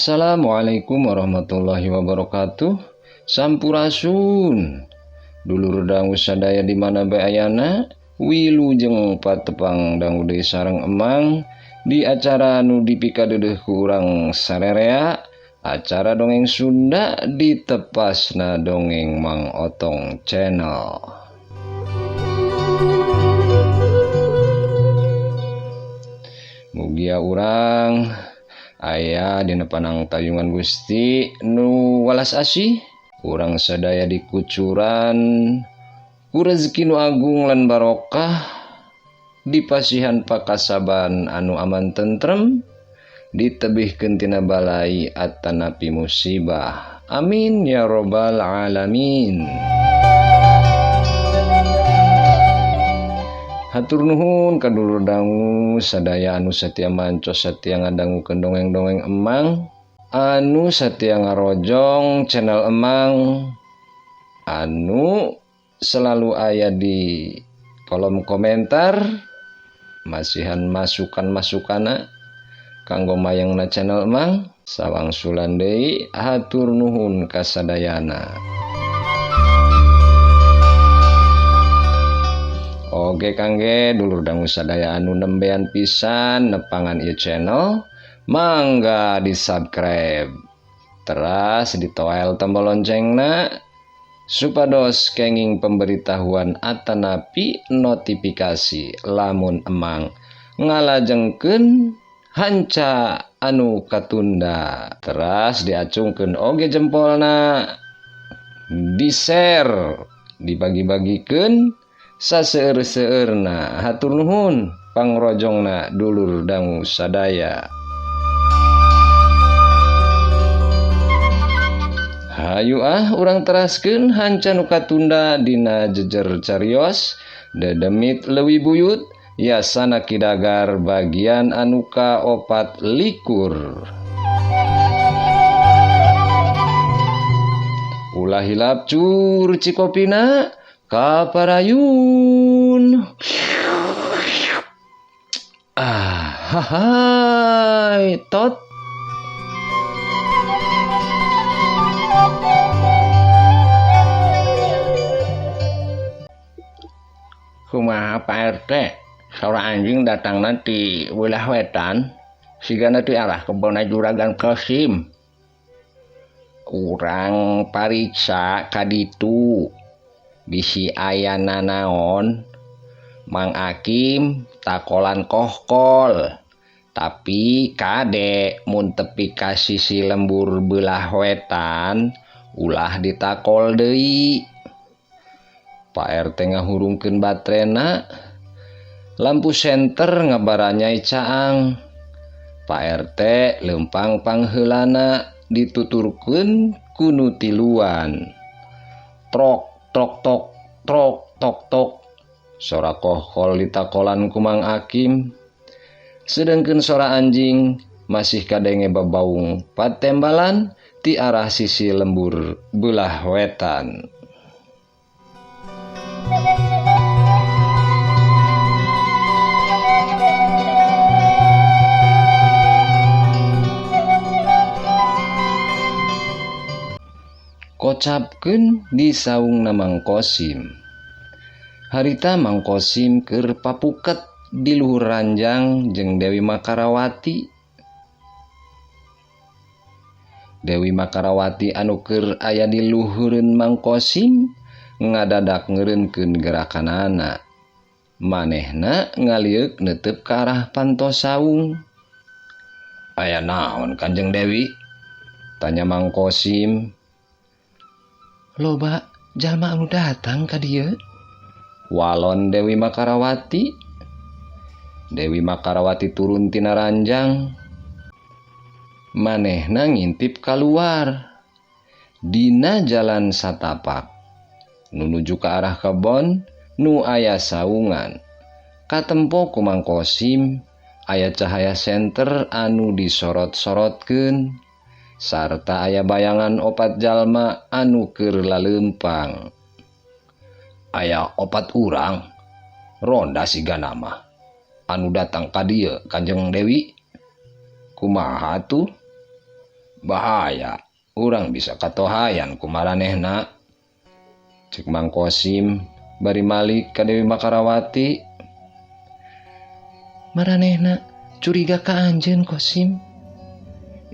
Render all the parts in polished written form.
Assalamualaikum warahmatullahi wabarakatuh. Sampurasun. Dulur dangu sadaya di mana bae ayana, wilujeng patepang dangu deui sareng emang di acara nu dipikadeudeuh ku urang sarerea, acara dongeng Sunda ditepasna Dongeng Mang Otong Channel. Mugia urang aya dina panangtayungan Gusti nu walas asih, urang sadaya dikucuran ku rezeki nu agung lan barokah, dipasihan pakasaban anu aman tentrem, ditebihkeun tina balai atanapi musibah. Amin ya robbal alamin. Hatur nuhun ka dulur dangu sadaya anu satia mancos satia ngadangukeun dongeng-dongeng emang, anu satia ngarojong channel emang, anu selalu aya di kolom komentar masihan masukan-masukana kanggo mayangna channel emang. Sawangsulan deui hatur nuhun kasadayana. Oke kangge dulur dangu sadaya anu nembean pisan nepangan ieu channel, mangga di subscribe teras ditoel tombol loncengna supados kenging pemberitahuan atanapi notifikasi lamun emang ngalajengkeun hanca anu katunda. Teras diacungkeun oge jempolna, di share, dibagi-bagikeun saseueur-seueurna. Hatur nuhun pangrojongna dulur dangu sadaya. Hayu ah urang teraskeun hanca nu katunda dina jejer carios dedemit leuwih buyut Yasana Ki Dagar bagian anu ka-24. Ulah hilap cur cikopina kaparayun. Ah hai tot. Kumaha Pak RT, sora anjing datang nanti wilayah wetan, sigana ti arah kebon juragan Kosim. Urang pariksa kaditu, bisi aya nanaon, Mang Akim takolan kohkol. Tapi kade mun tepi ka sisi lembur belah wetan, ulah ditakol deui. Pak RT ngahurungkeun batrena, lampu senter ngabaranyai caang. Pak RT lempang pangheulana dituturkeun ku nu tiluan. Trok trok tok trok tok tok, sora kohkol ditakolan ku Mang Akim. Sedengkeun sora anjing masih kadenge babaung patembalan ti arah sisi lembur belah wetan. Kocapkeun di saungna Mang Kosim. Harita Mang Kosim keur papuket di luhur ranjang jeung Dewi Makarawati. Dewi Makarawati anu keur aya di luhureun Mang Kosim ngadadak ngeureunkeun gerakanana. Manehna ngalieuk neuteup ka arah panto saung. Aya naon Kanjeng Dewi? Tanya Mang Kosim. Loba jalma anu datang ka dieu? Walon Dewi Makarawati. Dewi Makarawati turun tina ranjang. Manehna ngintip kaluar. Dina jalan satapak nuju ka arah kebon nu aya saungan. Katempo ku Mang Kosim aya cahaya senter anu disorot-sorotkeun sarta aya bayangan opat jalma anu keur laleumpang. Aya opat urang ronda siga nama anu datang ka dieu Kanjeng Dewi. Kumaha tuh? Bahaya, urang bisa katohayan ku maranehna. Cek Mang Kosim bari malik ka Dewi Makarawati. Maranehna curiga ka anjeun Kosim.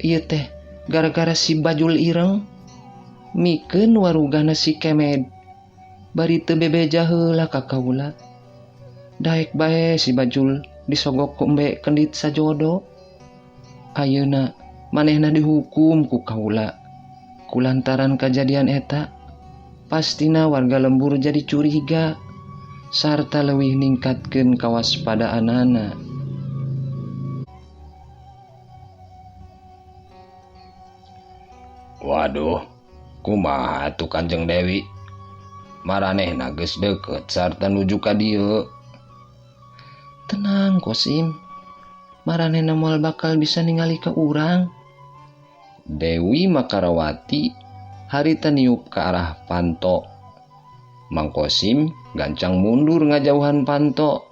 Ieu teh gara-gara si Bajul ireng mikeun warugana si Kemed. Bari teu bebeja heula ka kaula. Daek bae si Bajul disogok ku embe kendit sajodo. Ayeuna manehna dihukum ku kaula. Kulantaran kajadian eta, pastina warga lembur jadi curiga sarta leuwih ningkatkeun kawaspadaanana. Waduh, kumaha atuh Kanjeng Dewi? Maranehna geus deukeut sarta nuju ka dieu. Tenang Kosim, maranehna moal bakal bisa ningali ka urang. Dewi Makarawati harita niup ka arah panto. Mang Kosim gancang mundur ngajauhan panto.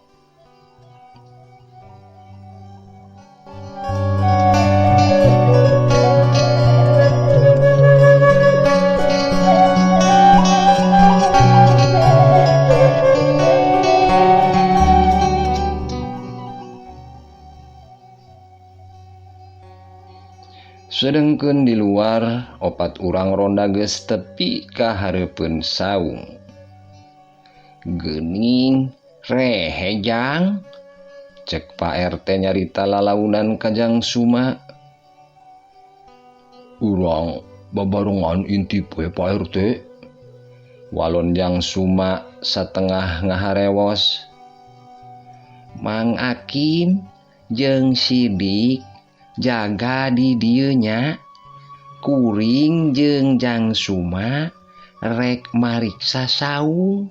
Sedengkeun di luar, opat urang ronda geus tepi ka hareupeun saung. Geuning rehe jang, cek Pak RT nyarita lalaunan ka Jang Suma. Urang babarengan intip we Pak RT. Walon Jang Suma satengah ngaharewos. Mang Akim jeung Sidik jaga di dieu nya, kuring jeung Jang Suma rek mariksa saung.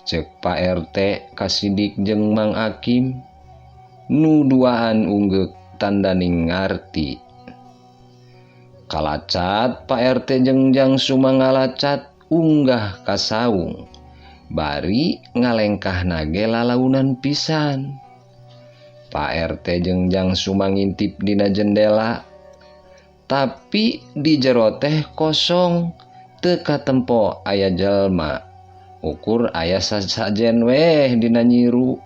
Cek Pak RT ka Sidik jeung Mang Akim nu duaan unggeuk tandaning ngarti. Kalacat Pak RT jeung Jang Suma ngalacat unggah ka saung, bari ngalengkahna ge lalaunan pisan. Pak RT jeung Jang Suma ngintip dina jendela, tapi di jero teh kosong, teu katempo aya jelma. Ukur aya sasajen weh dina nyiru.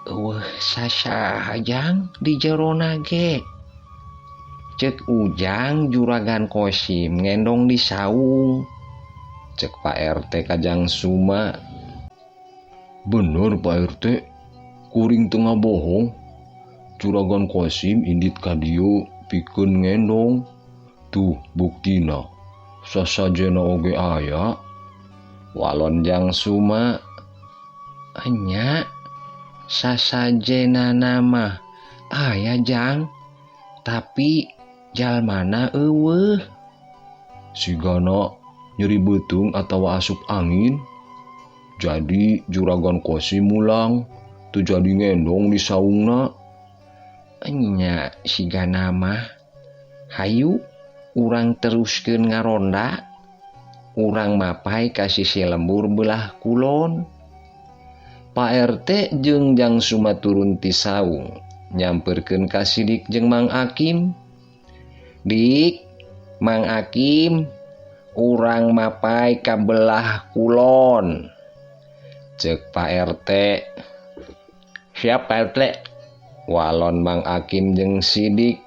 Eueuh sasaha jang di jerona ge. Cek Ujang juragan Kosim ngendong di saung. Cek Pak RT ka Jang Suma. Bener Pak RT, kuring teu ngabohong. Juragan Kosim indit ka dieu pikeun ngendong. Tuh buktina, sasajena oge aya. Walon Jang Suma. Enya sasajena mah aya jang, tapi jalmana eueuh. Sigana nyeri beuteung atawa asup angin. Jadi juragan Kosim mulang teu jadi ngendong di saungna. Enya sigana mah hayu urang teruskeun ngaronda. Urang mapai ka sisi lembur belah kulon. Pak RT jeung Jang Suma turun ti saung, nyamperkeun ka Sidik jeung Mang Akim. Dik, Mang Akim, urang mapai ka belah kulon. Cek Pak RT. Siap Pak RT. Walon Mang Akim jeung Sidik.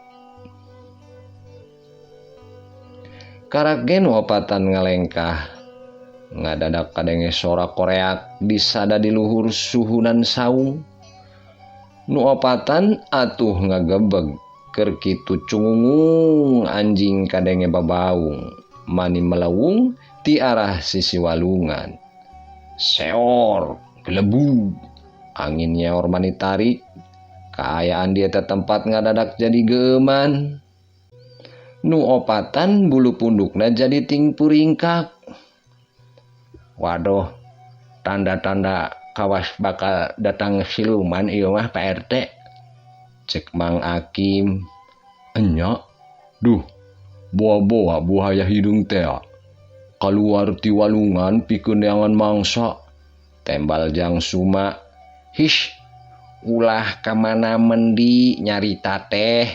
Karak gen wapatan ngalengkah. Ngadadak kadenge sora koreak disada di luhur suhunan saung. Nu opatan atuh ngagebeg keur kitu cungungung anjing kadenge babaung. Mani melewung ti arah sisi walungan. Seor, gelebu. Angin nyeor mani tarik. Kaayaan di eta tempat ngadadak jadi geuman. Nu opatan bulu pundukna jadi tingpuringkak. Waduh, tanda-tanda kawas bakal datang siluman ieu mah Pak RT. Cek Mang Akim. Enya, duh, boa-boa buaya hidung teh. Kaluar ti walungan pikeun neangan mangsa. Tembal Jang Suma. Hish, ulah ka mana mendi nyarita teh.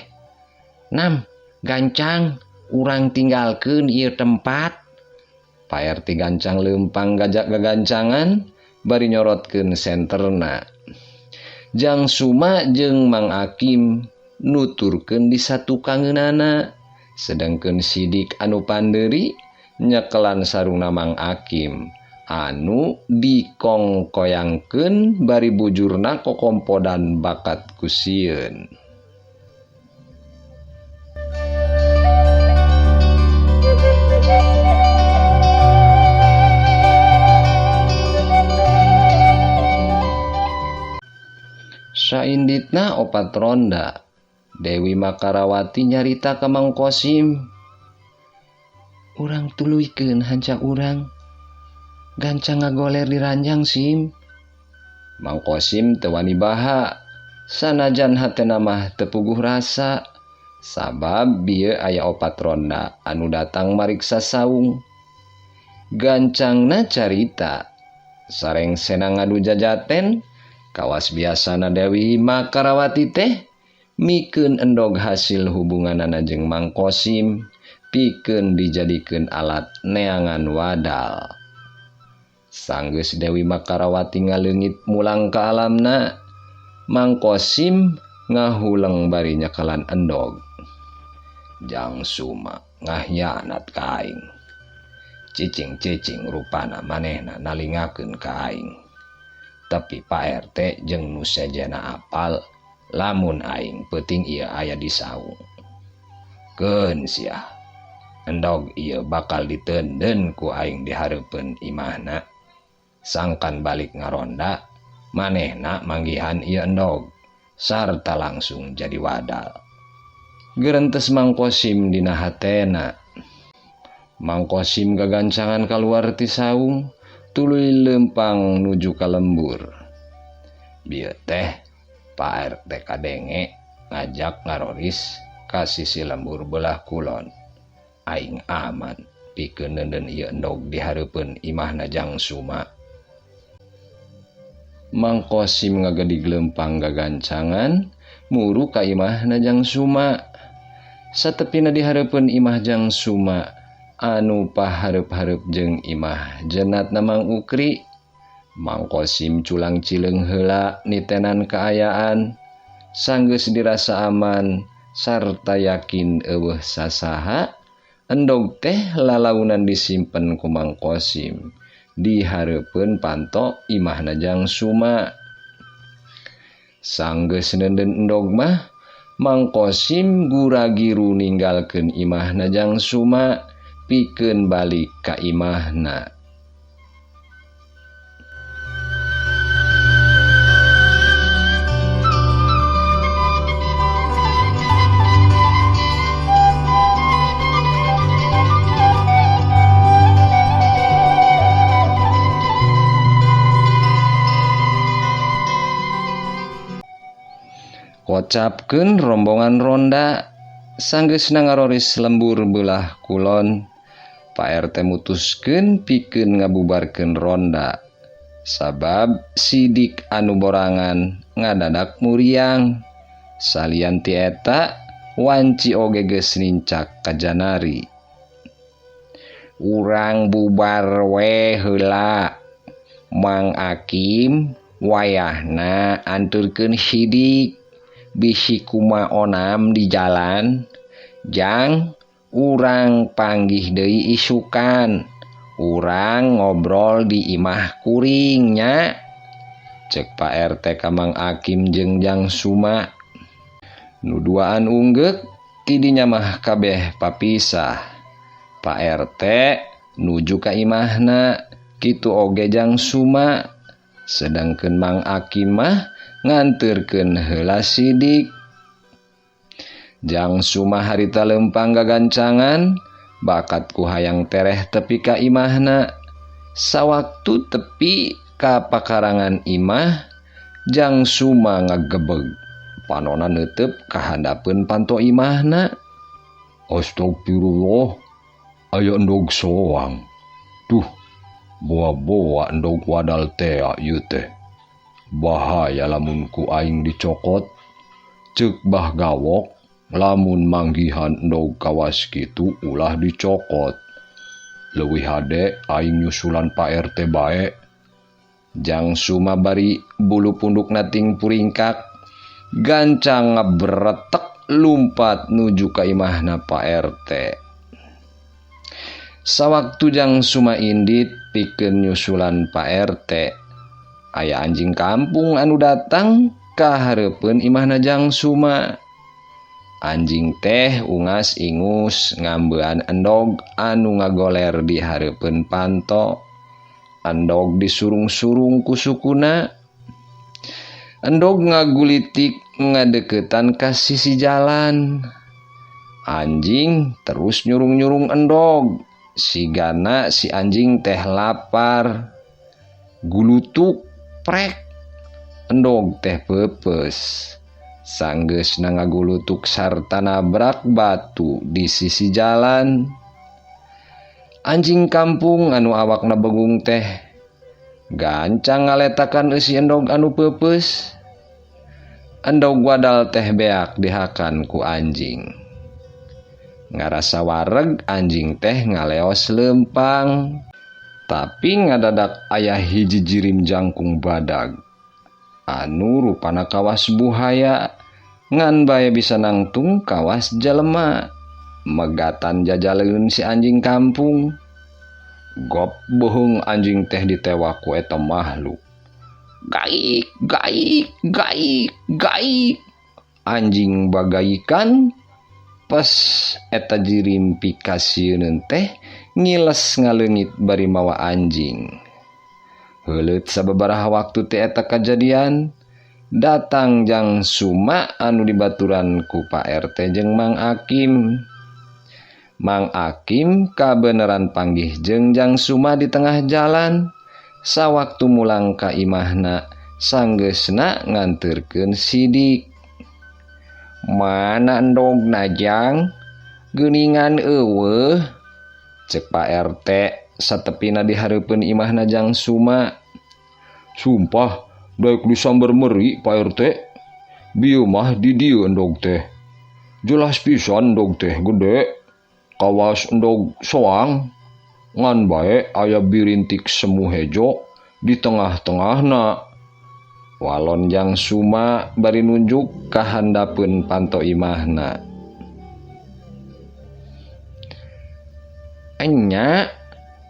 Nam, Gancang urang tinggalkeun ieu tempat. Pak RT gancang leumpang gajak gagancangan bari nyorotkeun senterna. Jang Suma jeung Mang Akim nuturkeun di satukangeunana, sedangkeun Sidik anu pandeuri nyekelan sarungna Mang Akim anu dikongkoyangkeun bari bujurna kokompodan bakat ku sieun. Sainditna opat ronda, Dewi Makarawati nyarita ka Mang Kosim. Urang tuluykeun hanca urang. Gancang ngagoler di ranjang Sim. Mang Kosim teu wani baha, sanajan hatena mah teu puguh rasa. Sabab bieu aya opat ronda anu datang mariksa saung. Gancangna carita, sareng sena ngadu jajaten. Kawas biasana Dewi Makarawati teh mikeun endog hasil hubunganana jeung Mang Kosim pikeun dijadikeun alat neangan wadal. Sanggeus Dewi Makarawati ngaleungit mulang ka alamna, Mang Kosim ngahuleng bari nyekalan endog. Jang Suma ngahianat ka aing. Cicing-cicing rupana manehna nalingakeun ka aing. Tapi Pak RT jeung nu sejena apal lamun aing peuting ieu aya di saung. Keun sia. Endog ieu bakal ditenden ku aing di hareupeun imahna. Sangkan balik ngaronda, manehna manggihan ieu endog sarta langsung jadi wadal. Gerentes Mang Kosim dina hatena. Mang Kosim gagancangan kaluar ti saung, tuluy leumpang nuju ka lembur. Bieu teh Pak RT kadenge ngajak ngaroris ka sisi lembur belah kulon. Aing aman pikeun neundeun ieu endog di hareupeun imahna Jang Suma. Mang Kosim ngagedig leumpang gagancangan muru ka imahna Jang Suma. Satepina di hareupeun imah Jang Suma anu pahareup-hareup jeung imah jenatna Mang Ukri. Mang Kosim culang cileung heula nitenan kaayaan, sanggeus dirasa aman sarta yakin eueuh sasaha, endog teh lalaunan disimpen ku Mang Kosim di hareupeun panto imahna Jang Suma. Sanggeus neundeun endog mah, Mang Kosim gura-giru ninggalkeun imahna Jang Suma pikeun balik ka imahna. Kocapkeun rombongan ronda sanggeusna ngaroris lembur beulah kulon. Pak RT mutuskeun pikeun ngabubarkeun ronda sabab Sidik anu borangan ngadadak muriang. Salian ti eta wanci oge geus nincak ka Janari. Urang bubar we heula. Mang Akim wayahna anturkeun Sidik bisi kuma onam di jalan. Jang urang panggih deui isukan, urang ngobrol di imah kuringnya, cek Pak RT ka Mang Akim jeung Jang Suma. Nu duaan unggeuk tidinya mah kabeh papisah. Pak RT nuju ka imahna, kitu oge Jang Suma. Sedangkeun Mang Akim mah nganterkeun heula Sidik. Jang Suma harita leumpang gagancangan, bakat ku hayang tereh tepi ka imahna. Sawaktu tepi ka pakarangan imah, Jang Suma ngagebeg. Panona neuteub ka handapeun panto imahna. Astagfirullah, aya endog soang. Duh, boa-boa endog wadal tea ieu teh. Bahaya lamun ku aing dicokot. Ceuk Bah Gawok. Lamun manggihan endog kawas kitu ulah dicokot. Leuwih hade aing nyusulan Pak RT bae. Jang Suma bari bulu pundukna ting puringkak, gancang ngabretek lumpat nuju ka imahna Pak RT. Sawaktu Jang Suma indit pikeun nyusulan Pak RT, aya anjing kampung anu datang ka hareupeun imahna Jang Suma. Anjing teh ungas ingus ngambean endog anu ngagoler di hareupeun panto. Endog disurung-surung ku sukuna. Endog ngagulitik ngadeukeutan ka sisi jalan. Anjing terus nyurung-nyurung endog. Sigana si anjing teh lapar. Gulutuk prek. Endog teh peupeus. Sanggeusna ngagulutuk sarta nabrak batu di sisi jalan. Anjing kampung anu awakna begung teh gancang ngaletakan eusi endog anu peupeus. Endog wadal teh beak dihakan ku anjing. Ngarasa wareg anjing teh ngaleos leumpang. Tapi ngadadak aya hiji jirim jangkung badag anu rupana kawas buhaya ngan bae bisa nangtung kawas jelema. Megatan jajaleun si anjing kampung. Gop bohong anjing teh ditewak ku eta makhluk. Gaik gaik gaik gaik. Anjing bagaikan pas eta jirim pikasieun teh ngiles ngaleungit bari mawa anjing. Heuleut sababaraha waktu teh eta kajadian, datang Jang Suma anu dibaturan ku Pak RT jeung Mang Akim. Mang Akim kabeneran panggih jeung Jang Suma di tengah jalan. Sawaktu mulang ka imahna, sanggeusna nganterkeun sidik. Mana endogna Jang? Geuningan eueuh. Cek Pak RT satepina di hareupeun imahna Jang Suma. Sumpah daek disamber meri Pak RT. Bieu mah di dieu endog teh. Jelas pisan endog teh gede. Kawas endog soang. Ngan bae aya birintik semu hejo di tengah-tengahna. Walon Jang Suma bari nunjuk ka handapeun panto imahna. Enya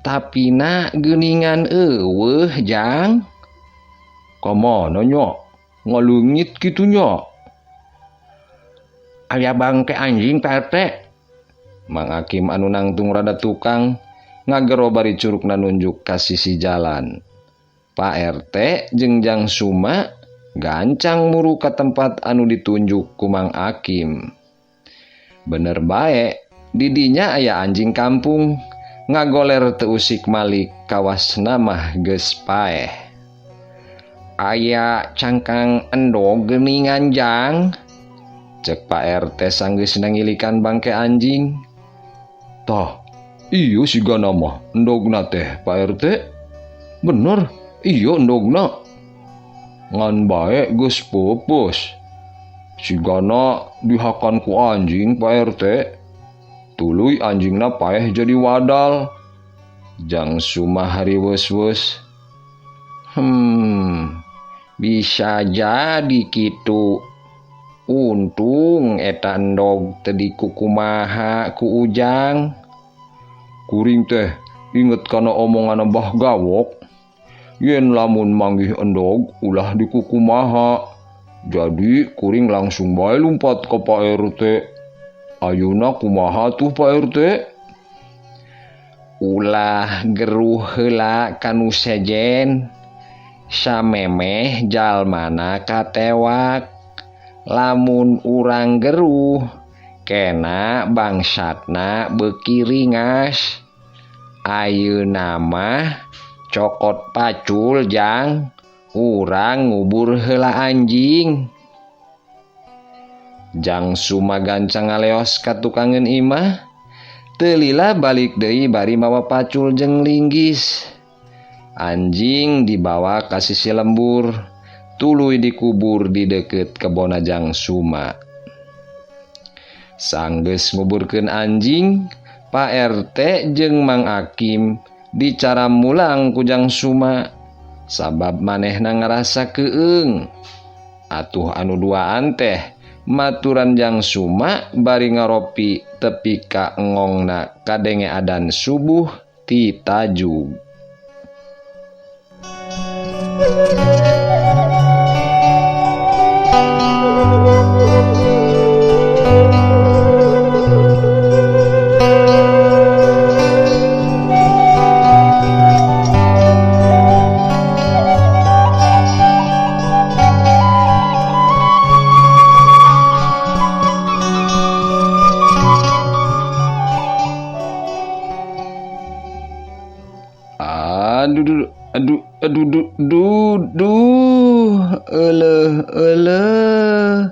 tapina geuningan eueuh Jang. Ka mana nya? Ngaleungit kitu nya. Aya bangke anjing Pak RT. Mang Akim anu nangtung rada tukang ngagero bari curugna nunjuk ka sisi jalan. Pak RT jeung Jang Suma gancang muru ka tempat anu ditunjuk ku Mang Akim. Bener bae, didinya aya anjing kampung ngagoler teu usik malik kawasna mah geus paeh. Aya cangkang endog geuningan Jang. Cek Pak RT sanggeusna ngilikan bangke anjing. Tah, iya sigana mah endogna teh Pak RT. Bener, iya endogna. Ngan bae geus peupeus. Sigana dihakan ku anjing Pak RT. Tuluy anjingna paeh jadi wadal. Jang Suma hariweus-weus. Bisa jadi kitu. Untung eta endog teu dikukumaha ku Ujang. Kuring teh inget kana omongan Mbah Gawok. Yen lamun manggih endog ulah dikukumaha. Jadi kuring langsung bae lumpat ke Pak RT. Ayeuna kumaha tuh Pak RT? Ulah geruh heula kanu sejen. Samemeh jalmana katewak. Lamun urang geruh kena bangsatna beuki ringas. Ayeuna mah cokot pacul Jang, urang ngubur heula anjing. Jang Suma gancang ngaleos ka tukangeun imah. Teu lila balik deui bari mawa pacul jeung linggis. Anjing dibawa ka sisi lembur, tuluy dikubur di deukeut kebonna Jang Suma. Sanggeus nguburkeun anjing, Pak RT jeung Mang Akim dicara mulang ku Jang Suma sabab manehna ngarasa keung. Atuh anu duaan teh maturan Jang Suma bari ngaropi tepi ka ngongna kadenge adan subuh ti tajug. Aduh aduh aduh duh duh eleh eleh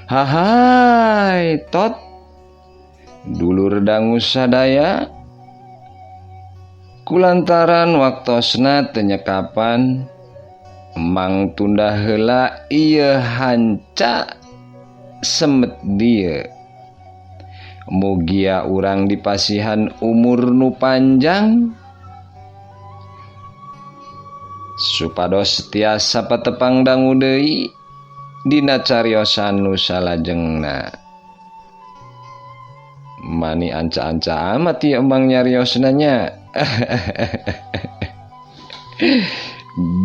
hahai tot. Dulur dangu sadaya kulantaran waktosna teu nyekapan emang tunda heula ieu hanca semet dieu. Mugia urang dipasihan umur nu panjang supados tiasa patepang dangu deui dina cariosan nu salajengna. Mani anca-anca amat ieu emang nyariosna nya.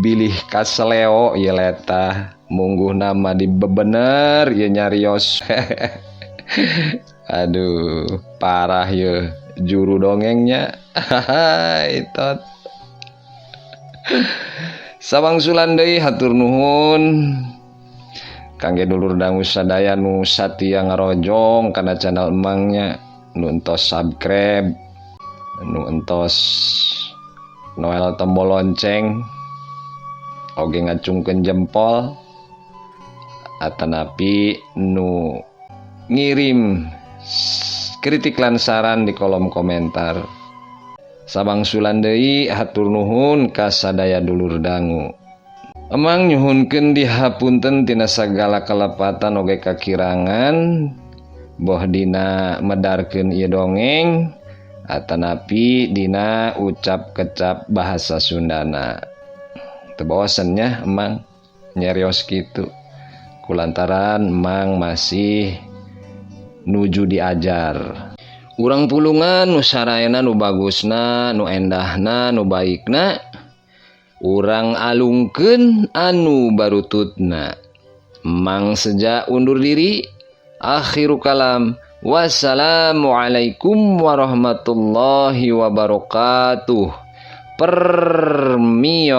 Bilih kaseleo ieu letah mungguh nama dibebener ieu nyarios. Aduh, parah ieu juru dongengnya. Tot. Sawangsulan deui hatur nuhun kangge dulur dangu sadaya nu satia ngarojong kana channel emangnya, nu entos subscribe, nu entos noel tombol lonceng, oge ngacungkeun jempol, atanapi nu ngirim kritik lan saran di kolom komentar. Sabangsulan deui hatur nuhun ka sadaya dulur dangu. Emang nyuhunkeun dihapunten tina sagala kalepatan oge kakirangan boh dina medarkeun ieu dongeng atanapi dina ucap kecap bahasa Sundana. Teu bosen nya emang nyerios kitu kulantaran emang masih nuju diajar. Urang pulungan nu saraena nu bagusna nu endahna nu baikna urang alungkeun anu barututna. Mang seja undur diri. Akhiru kalam. Wassalamualaikum warahmatullahi wabarakatuh. Permios.